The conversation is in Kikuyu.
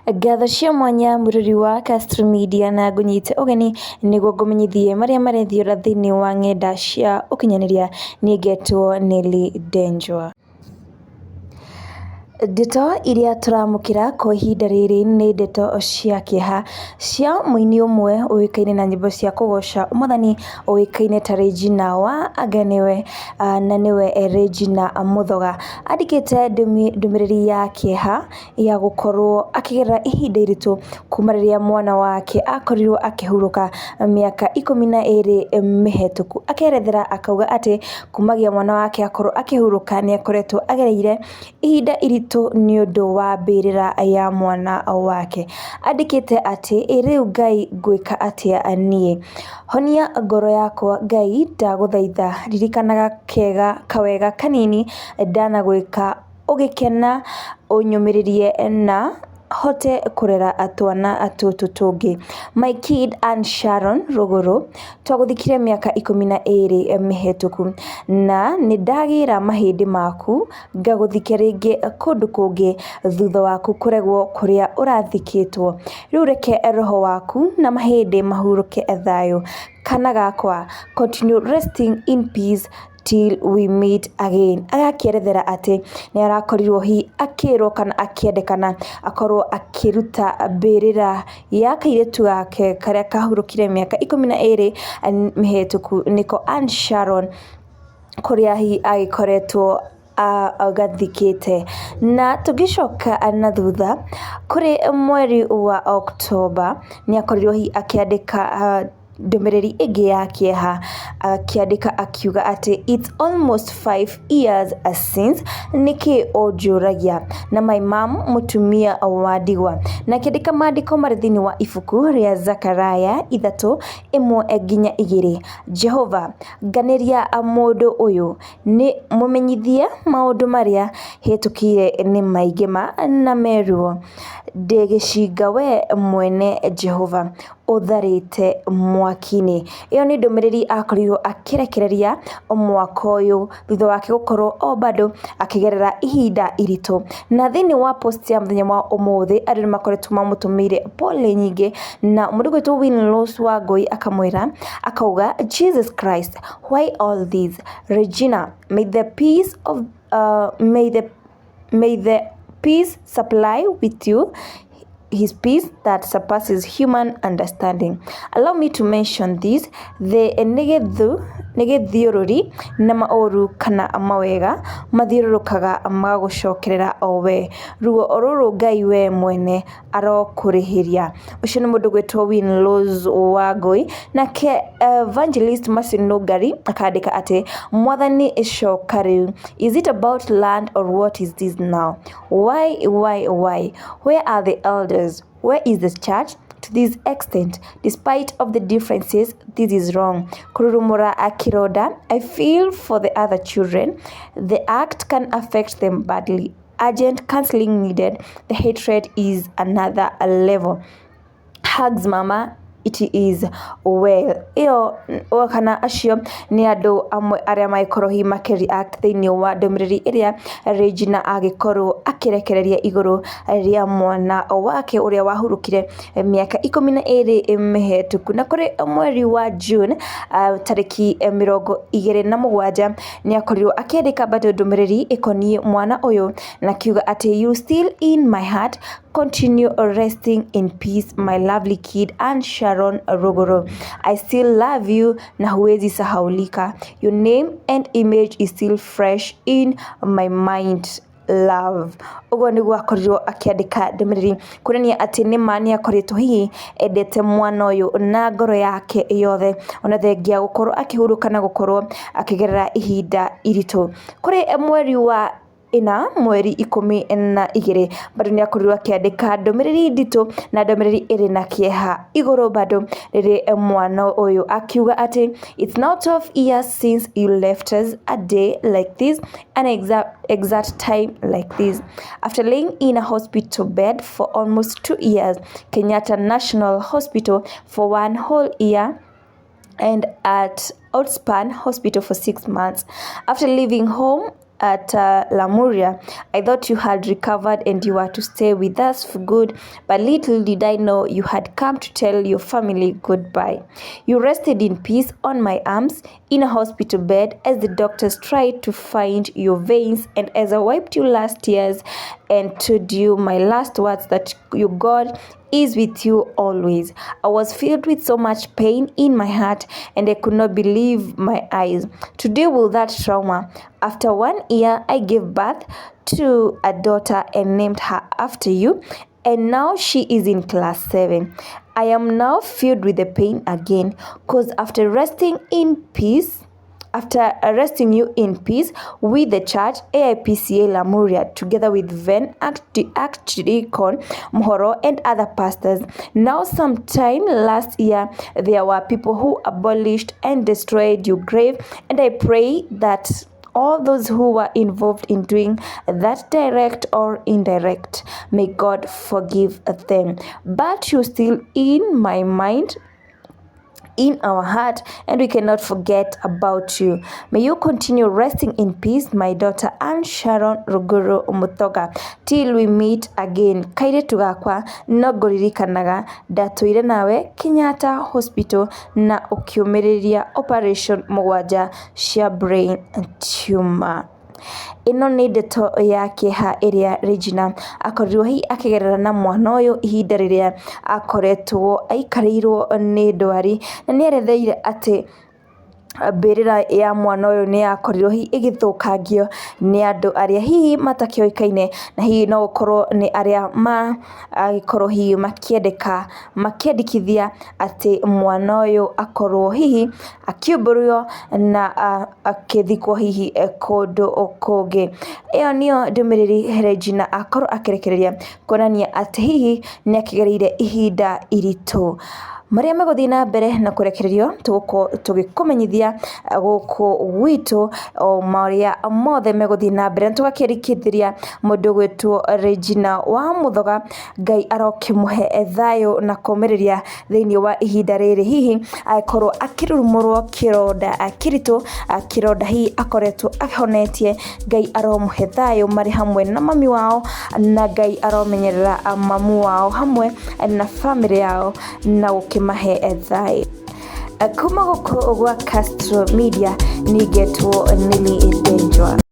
Ngatho cia mwanya mũrori wa Castro Media na ngũnyite ũgeni nĩguo ngũmenyithie marĩa marethiũra thĩinĩ wa ng'enda cia ũkinyanĩria. Niĩ ngetwo Nelly Ndenjwa. Ndeto iria tũramũkĩra kwa ihinda rĩrĩ nĩ ndeto cia kĩeha cia mũini ũmwe ũĩkaine na nyĩmbo cia kũgoca mwathani ũĩkaine ta Regina wa anga nĩwe na nĩwe Regina Mũthoga. Andĩkĩte ndũmĩrĩri ya kĩeha ya gũkorwo akĩgerera ihinda iritũ kuma rĩrĩa mwana wake akorirwo akĩhurũka mĩaka 12 mĩhetũku. Akerethera akauga atĩ kumagia mwana wake akorwo akĩhurũka nĩ akoretwo agereire ihinda iritũ nĩ ũndũ wa mbĩrĩra ya mwana wake. Andĩkĩte atĩ ĩ rĩu Ngai ngwĩka atĩa niĩ? Honia ngoro yakwa Ngai ndagũthaitha, ririkanaga kega kawega kanini ndanagwĩka ũgĩkena ũnyũmĩrĩrie na hote kũrera twana tũtũ tũngĩ. My kid Ann Sharon Rũgũrũ, twagũthikire mĩaka 12 mĩhetũku na nĩndagĩra mahĩndĩ maku ngagũthike rĩngĩ kũndũ kũngĩ thutha waku kũregwo kũrĩa ũrathikĩtwo. Rĩu reke roho waku na mahĩndĩ mahurũke thayũ. Kana gakwa, continue resting in peace till we meet again. Agakĩerethera atĩ nĩ arakorirwo hihi akĩrwo kana akĩendekana akorwo akĩruta mbĩrĩra ya kairĩtu gake karĩa kahurũkire mĩaka 12 mĩhetũku nĩko Ann Sharon kũrĩa hihi agĩkoretwo gathikĩte. Na tũngĩcoka na thutha kũrĩ mweri wa Oktoba nĩ akorirwo hihi akĩandĩka ndũmĩrĩri ĩngĩ ya kĩeha akĩandĩka akiuga atĩ it's almost 5 years since nĩkĩ ũnjũragia na my mom mũtumia wa ndigwa, na akĩandĩka maandĩko marĩ thĩinĩ wa ibuku rĩa Zakaria 3:1-2, Jehova nganĩria mũndũ ũyũ nĩ mũmenyithie maũndũ marĩa hĩtũkĩire nĩ maingĩ ma na meruo, ndĩ gĩcinga we mwene Jehova ũtharĩte mwaki-inĩ. Ĩyo nĩ ndũmĩrĩri akorirwo akĩrekereria mwaka ũyũ thutha wake gũkorwo o bado akĩgerera ihinda iritũ. Na thĩinĩ wa post ya mũthenya wa ũmũthĩ andũ nĩ makoretwo mamũtũmĩire pole nyingĩ, na mũndũ ũgwĩtwo Winrose Wangũi akamwĩra akauga, "Jesus Christ, why all this? Regina, may the peace supply with you his peace that surpasses human understanding. Allow me to mention this: the nĩ gĩthiũrũri na maũru kana mawega mathiũrũrũkaga magagũcokerera o we. Ruo rũrũ Ngai we mwene arokũrĩhĩria." Ũcio nĩ mũndũ gwĩtwo Winrose Wangũi. Nake Evangelist Mercy Nũngari akandĩka atĩ mwathani coka rĩu, is it about land or what is this now? Why, why, where are the elders? Where is the church to this extent? Despite of the differences, this is wrong. Kururumura akiroda, I feel for the other children. The act can affect them badly. Urgent counseling needed. The hatred is another level. Hugs, mama, it is well." Ĩyo kana acio nĩ andũ amwe arĩa magĩkorwo hihi makĩ react thĩinĩ wa ndũmĩrĩri ĩrĩa Regina agĩkorwo akĩrekereria igũrũ rĩa mwana wake ũrĩa wahurũkire mĩaka 12 mĩhetũku. Na kũrĩ mweri wa June tarĩki 27 nĩ akorirwo akĩandĩka bado ndũmĩrĩri ĩkoniĩ mwana ũyũ na akiuga atĩ, "You still in my heart. Continue resting in peace, my lovely kid Ann Sharon Ruguru. I still love you na huwezi sahaulika. Your name and image is still fresh in my mind. Love." Ũguo nĩguo akorirwo akĩandĩka ndũmĩrĩri kuonania atĩ nĩma nĩ akoretwo hihi endete mwana ũyũ na ngoro yake yothe, ona thengia gũkorwo akĩhurũka na gũkorwo akĩgerera ihinda iritũ. Kũrĩ mweri wa ĩna mweri 12 bado nĩ akorirwo akĩandĩka ndũmĩrĩri nditũ na ndũmĩrĩri ĩrĩ na kĩeha igũrũ bado rĩrĩ mwana ũyũ, akiuga atĩ, "It's now 12 years since you left us, a day like this, an exact time like this. After laying in a hospital bed for almost 2 years, Kenyatta National Hospital for one whole year and at Outspan Hospital for 6 months. After leaving home at Lamuria. I thought you had recovered and you were to stay with us for good, but little did I know you had come to tell your family goodbye. You rested in peace on my arms in a hospital bed as the doctors tried to find your veins, and as I wiped your last tears and told you my last words that your God is with you always. I was filled with so much pain in my heart and I could not believe my eyes. To deal with that trauma, after 1 year, I gave birth to a daughter and named her after you, and now she is in class 7. I am now filled with the pain again, because after resting in peace, after arresting you in peace with the church, AIPCA Lamuria, together with Ven Archdeacon Muhoro and other pastors. Now, sometime last year, there were people who abolished and destroyed your grave, and I pray that all those who were involved in doing that, direct or indirect, may God forgive them. But you're still in my mind, in our heart, and we cannot forget about you. May you continue resting in peace, my daughter Ann Sharon Ruguru Muthoga, till we meet again. Kairĩtu gakwa, no ngũririkanaga, ndatũire nawe Kenyatta Hospital na ũkĩũmĩrĩria operation 7 cia brain tumor. Ĩno nĩ ndeto ya kĩeha ĩrĩa Regina akorirwo hihi akĩgerera na mwana ũyũ ihinda rĩrĩa akoretwo aikarĩirwo nĩ ndwari, na nĩ eretheire atĩ mbĩrĩra ya mwana ũyũ nĩ yakorirwo hihi ĩgĩthũkangio nĩ andũ arĩa hihi matakĩũĩkaine, na hihi no gũkorwo nĩ arĩa magĩkorwo hihi makĩendeka makĩendekithia atĩ mwana ũyũ akorwo hihi akiumbũrwo na akĩthikwo hihi kũndũ kũngĩ. Ĩyo nĩyo ndũmĩrĩri Regina akorwo akĩrekereria kuonania atĩ hihi nĩ akĩgereire ihinda iritũ. Marĩa megũthiĩ na mbere na kũrekererio tũgũkorwo tũgĩkũmenyithia gũkũ gwitũ o marĩa mothe megũthiĩ na mbere, na tũgakĩrĩkithĩria mũndũ ũgwĩtwo Regina wa Muthoga, Ngai arokĩmũhe thayũ na kũmĩrĩria thĩinĩ wa ihinda rĩrĩ, hihi agĩkorwo akĩrurumũrwo kĩronda kĩritũ, kĩronda hihi akoretwo ahonetie. Ngai aromũhe thayũ marĩ hamwe na mami wao, na Ngai aromenyerera mamu wao hamwe na bamĩrĩ yao na gũkĩmahe thayũ. Kuma gũkũ gwa Castro Media, ningetwo Nelly Denjwa.